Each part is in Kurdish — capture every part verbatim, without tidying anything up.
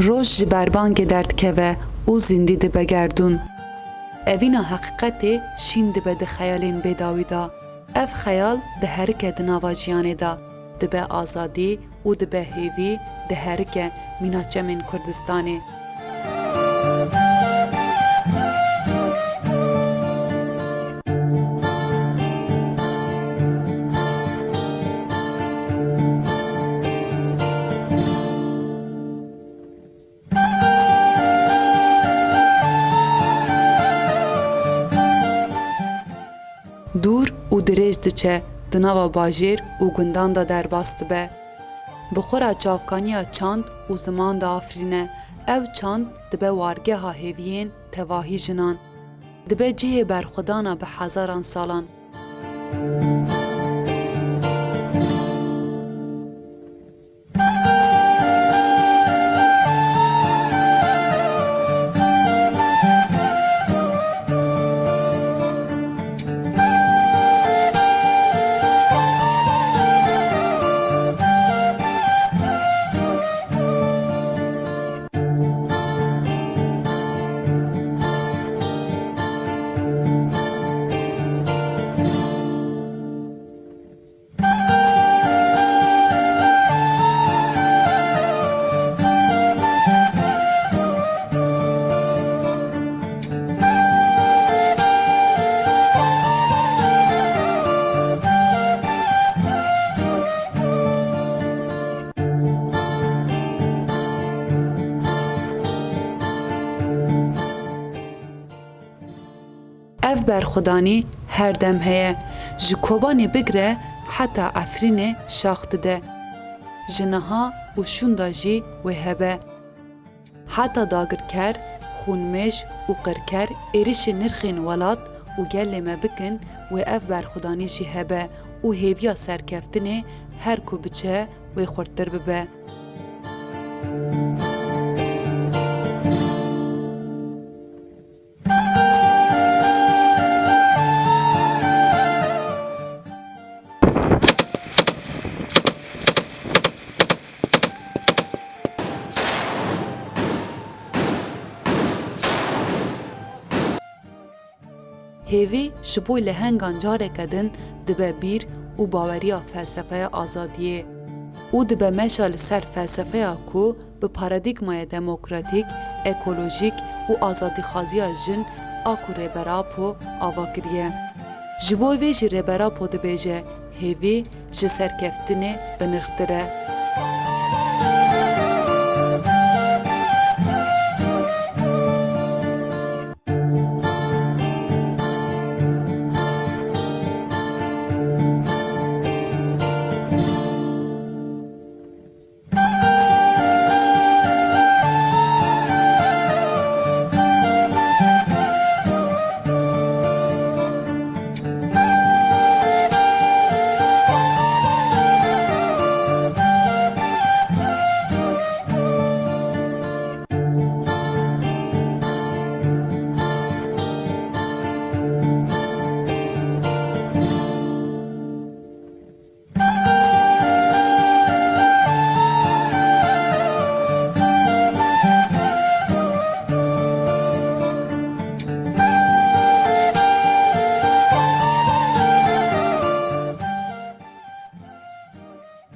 Roj ji berbangê derdikeve û zindî dibe gerdûn. Evîna heqîqetê şîn dibe di xeyalên bêdawî de. Ev xeyal diherike di nava jiyanê de, dibe azadî û dibe hêvî, diherike mîna çemên Kurdistanê. Dûr û dirêj diçe, di nava bajêr û gundan de derbas dibe. Bi xwe re çavkaniya çand û ziman diafirîne. Ew çand dibe wargeha hêviyên tevahî jinan. Dibe cihê berxwedana bi hezaran salan. Ev berxwedanî her dem heye. Ji Kobanê bigre heta Efrînê şax dide. Ji niha û şûnda jî wê hebe. Heta dagirker, xûnmêj û qirker êrişî nirxên welat û gelê me bikin, wê ev berxwedanî jî hebe û hêviya serkeftinê her ku biçe, wê xurttir bibe. Hêvî ji bo lehengan careke din dibe bîr û baweriya felsefeya azadiyê û dibe meşa li ser felsefeya ku bi paradîgmaya demokratîk, ekolojîk û azadîxwaziya jin a ku Rêber Apo ava kiriye. Ji bo vê jî Rêber Apo dibêje, hêvî ji serkeftinê binirxtir e.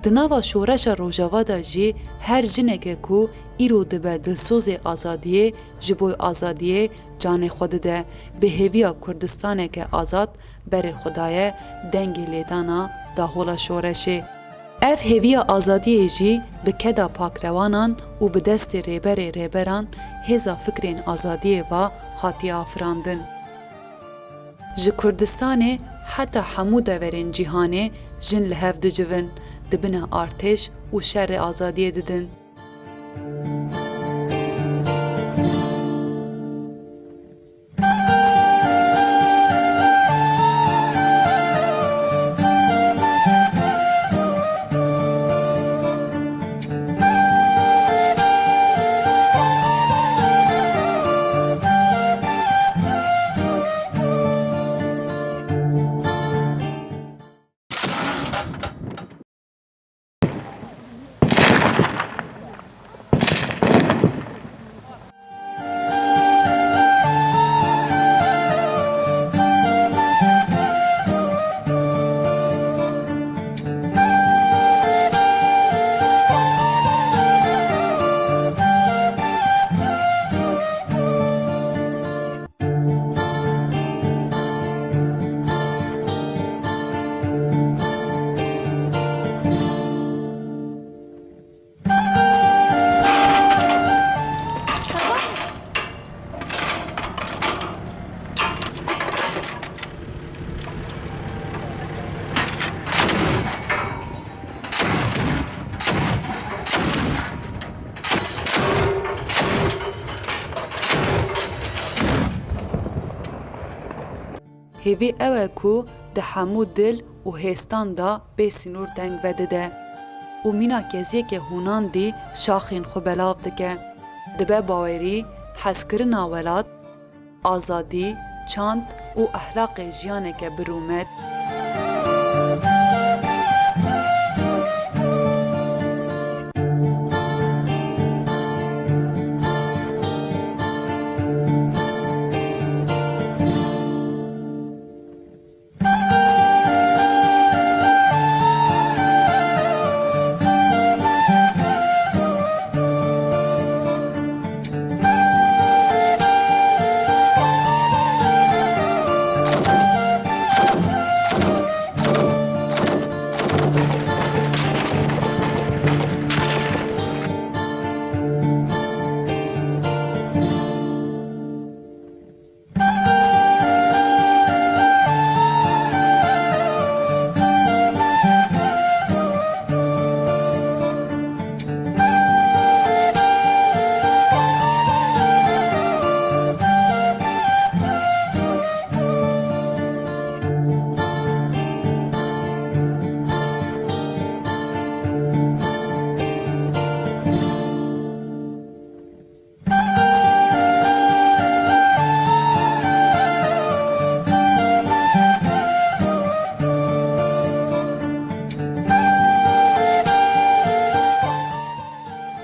Di nava şoreşa Rojava de jî her jineke ku îro dibe dilsozê azadiyê, ji bo azadiyê canê xwe dide, bi hêviya Kurdistaneke azad berê xwe daye, dengê lêdana dahola şoreşê. Ev hêviya azadiyê jî bi keda pakrewanan û bi destê Rêberê Rêberan hêza fikrên azadiyê ve hatiye afirandin. Ji Kurdistanê heta hemû deverên cîhanê jin li hev dicivin, di bina artêş û şerê azadiyê didin. Hêvî ew e ku di hemû dil û hêstan de bê sînor deng vedide û mîna keziyeke hûnandî şaxên xwe belav dike. Dibe bawerî, hezkirina welat, azadî, çand û ehlaqê jiyaneke bi rûmet.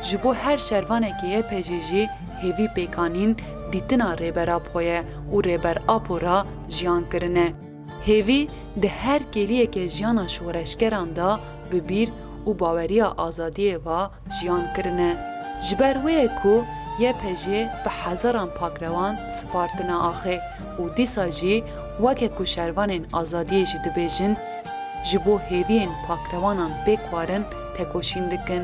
Ji bo her şervanekî Y P G jî hêvî pêkanîn dîtina Rêber Apo ye û Rêber Apo re jiyan kirine. Hêvî di her kêliyeke jiyana şoreşgeran de bi bîr û baweriya azadiyê ve jiyan kirine. Ji ber wê ye ku Y P G bi hezaran pakrewan spartine axê û dîsa jî weke ku şervanên azadiyê jî dibêjin, ji bo hêviyên pakrewanan pêk warin tekoşîn dikin.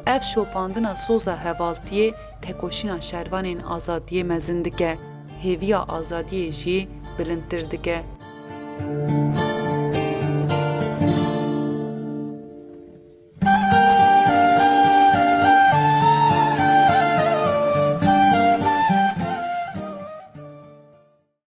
Ev şopandina soza hevaltiyê tekoşîna şervanên azadiyê mezin dike, hêviya azadiyê jî bilindtir dike.